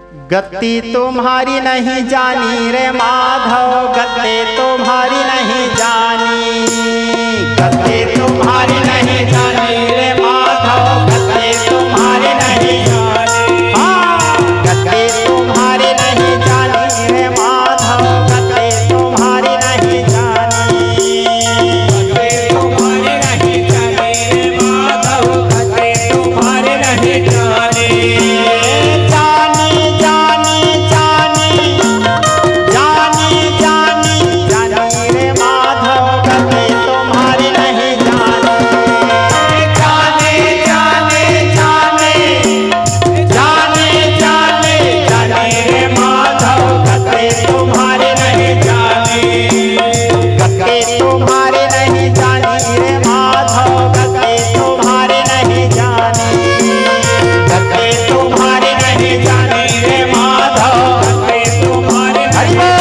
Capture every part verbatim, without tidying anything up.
गति तुम्हारी नहीं जानी रे माधव, गति तुम्हारी नहीं जानी, गति तुम्हारी नहीं जानी रे माधव, गति तुम्हारी नहीं जानी। हाँ, गति तुम्हारी नहीं जानी रे माधव, गति तुम्हारी नहीं जानी। गति तुम्हारी नहीं जानी रे माधव, गति तुम्हारी नहीं जानी। जानी, जानी, जानी, जानी, जानी, जानी रे माधव, गति तुम्हारी नहीं जानी। जानी, जानी, जानी, जानी, जानी, जानी रे माधव, गति तुम्हारी नहीं जानी। गति तुम्हारी नहीं जानी रे माधव, गति तुम्हारी नहीं जानी। गति तुम्हारी नहीं जानी रे माधव, गति तुम्हारी नहीं। हरि बोल।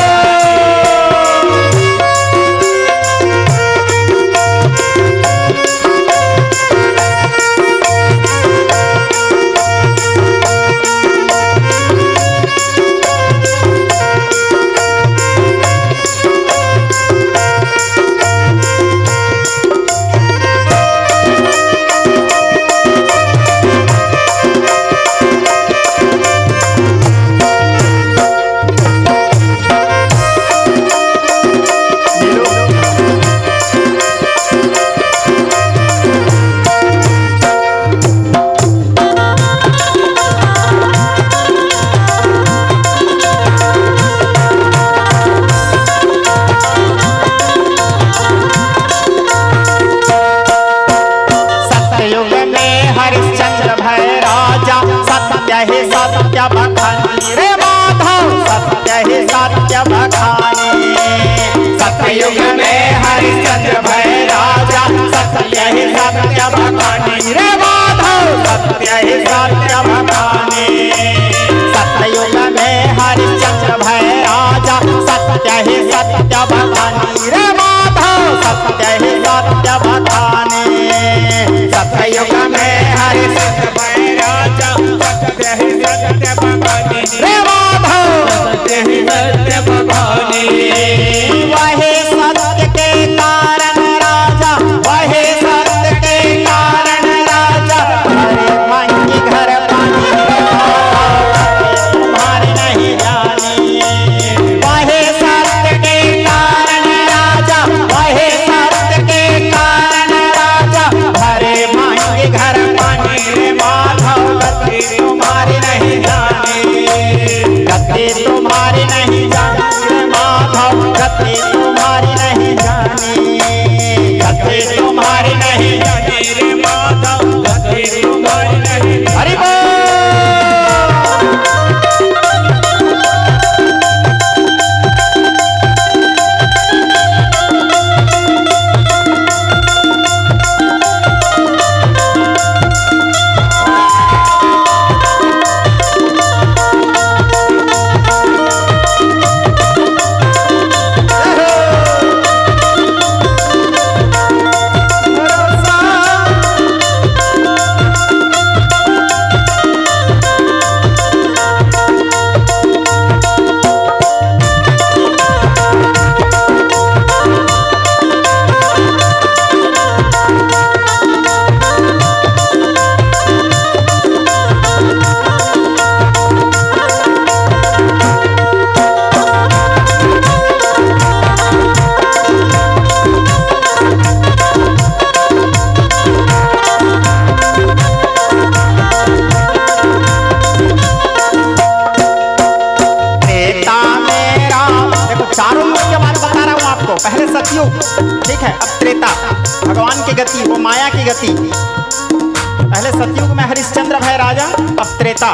सतयुग में हरिश्चंद्र भय राजा, सत्य ही सत्य बखानी रे माधव, सत्य ही सत्य बखानी। सतयुग में हरिश्चंद्र भय राजा, सत्य ही सत्य बखानी रे माधव, सत्य ही सत्य बखानी। सतयुग में हरिश्चंद्र भय राजा, सत्य ही सत्य बखानी रे माधव, सत्य ही सत्य बखानी। सतयुग में हरिश्चंद्र भय राजा, सत्य ही सत्य बखानी रे माधव, सत्य ही सत्य बखानी। वही सत्य के कारण राजा, वही सत्य के कारण राजा, भरे मांगी घर पानी रे माधव, तुम्हारी नहीं जानी। वही सत्य के कारण राजा, वही सत्य के कारण राजा, भरे मांगी घर पानी रे माधव, गति तुम्हारी नहीं जानी। गति तुम्हारी नहीं जानी रे माधव, गति तुम्हारी नहीं जानी। गति तुम्हारी नहीं जानी रे माधव, गति तुम्हारी नहीं। हरि बोल। त्रेता में राम, देखो, चारों युग के बारे में बता रहा हूँ आपको। पहले सतयुग, ठीक है, अब त्रेता, भगवान की गति, वो माया की गति। पहले सतयुग में हरिश्चंद्र भय राजा, अब त्रेता।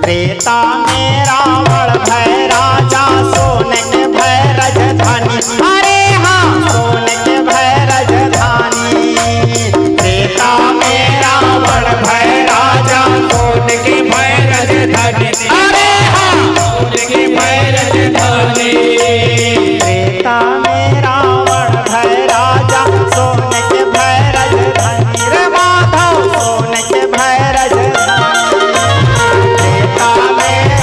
त्रेता में रावण भय राजा, सोने के भय राजधानी। अरे हाँ, सोने के भय राजधानी। त्रेता में रावण भय राजा, सोने के भय राजधानी। अरे हाँ, सोने के भय राजधानी। त्रेता में रावण भय राजा, सोने के भय राजधानी रे माधव, सोने के भय राजधानी। त्रेता में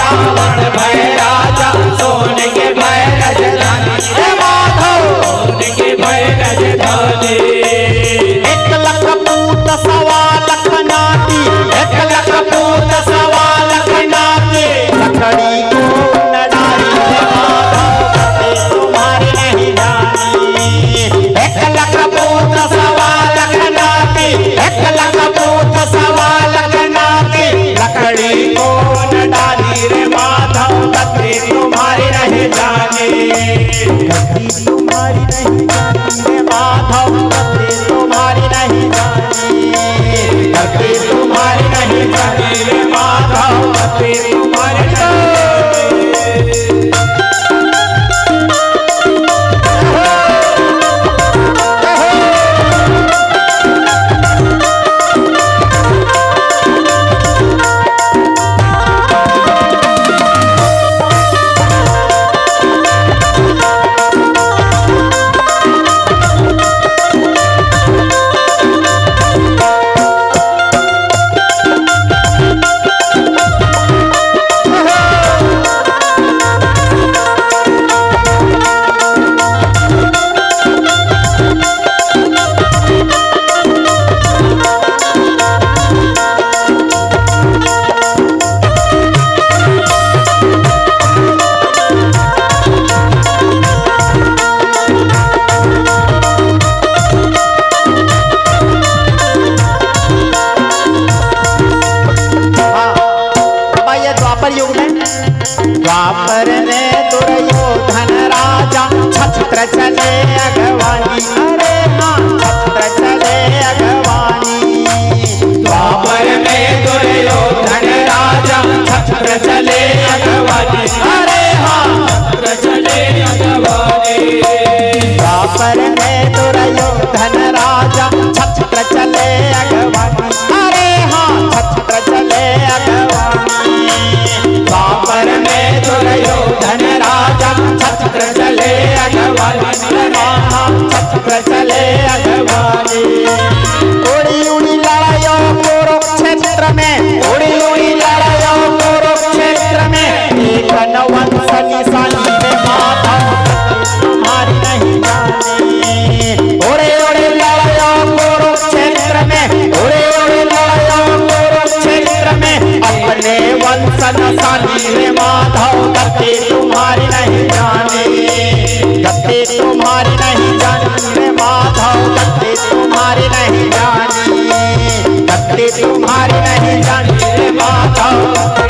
द्वापर में दुर्योधन राजा छत्र चले अगवानी। अरे हाँ, छत्र चले अगवानी। द्वापर में दुर्योधन राजा छत्र चले अगवानी। अरे हाँ, छत्र चले अगवानी। द्वापर में दुर्योधन राजा छत्र चले अगवानी। अरे हाँ, छत्र चले अगवानी। द्वापर में दुर्योधन राजा छत्र चले अगवानी। अरे हाँ, छत्र चले अगवानी। उड़ी उड़ी लड़ायो कुरुक्षेत्र में, उड़ी उड़ी लड़ायो कुरुक्षेत्र में, एक नवन सनी सनी रे माधव तुम्हारी नहीं जानी। उड़े उड़े लड़ायो कुरुक्षेत्र में, उड़े उड़े लड़ायो कुरुक्षेत्र में, अपने वंशन सनी रे माधव गति तुम्हारी नहीं जानी। गति तुम्हारी नहीं जानी रे माधव, गति तुम्हारी नहीं जानी। गति तुम्हारी नहीं जानी रे माधव।